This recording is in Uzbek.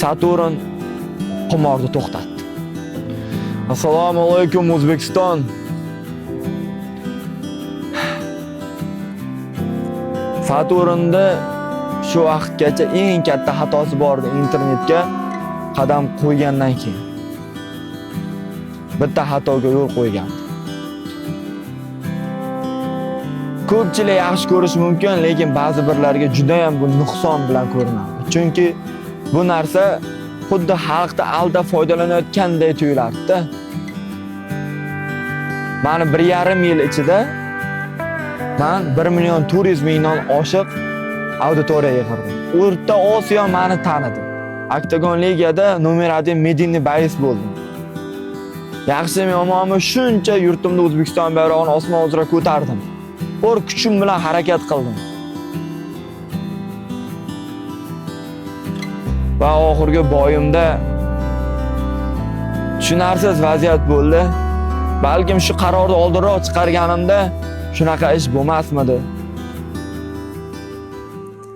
Saturn qimorni to'xtatdi. Assalomu alaykum, O'zbekiston. Saturnda shu vaqtgacha eng katta xatosi bor edi, internetga qadam qo'ygandan keyin. Bitta xatoga yo'l qo'ygan. Ko'pchilik yaxshi ko'rishi mumkin, lekin ba'zi birlarga juda ham bu nuqson bilan ko'rinadi. Chunki bu narsa xuddi xalqni aldab foydalanayotganday tuyulardi-da. Mani 1,5 yil ichida men 1 million 400 mingdan oshiq auditoriya yig'irdim. O'rta Osiyo meni tanidi. Oktagon ligada nomer 1 медийный боец bo'ldim. Yaxshimi yomonmi, shuncha yurtimda O'zbekiston bayrog'ini osmon uzra ko'tardim. Bor kuchim bilan harakat qildim. Va oxirgi boyimda tushunarsiz vaziyat bo'ldi. Balkim shu qarorni oldinroq chiqarganimda shunaqa ish bo'lmasmidi?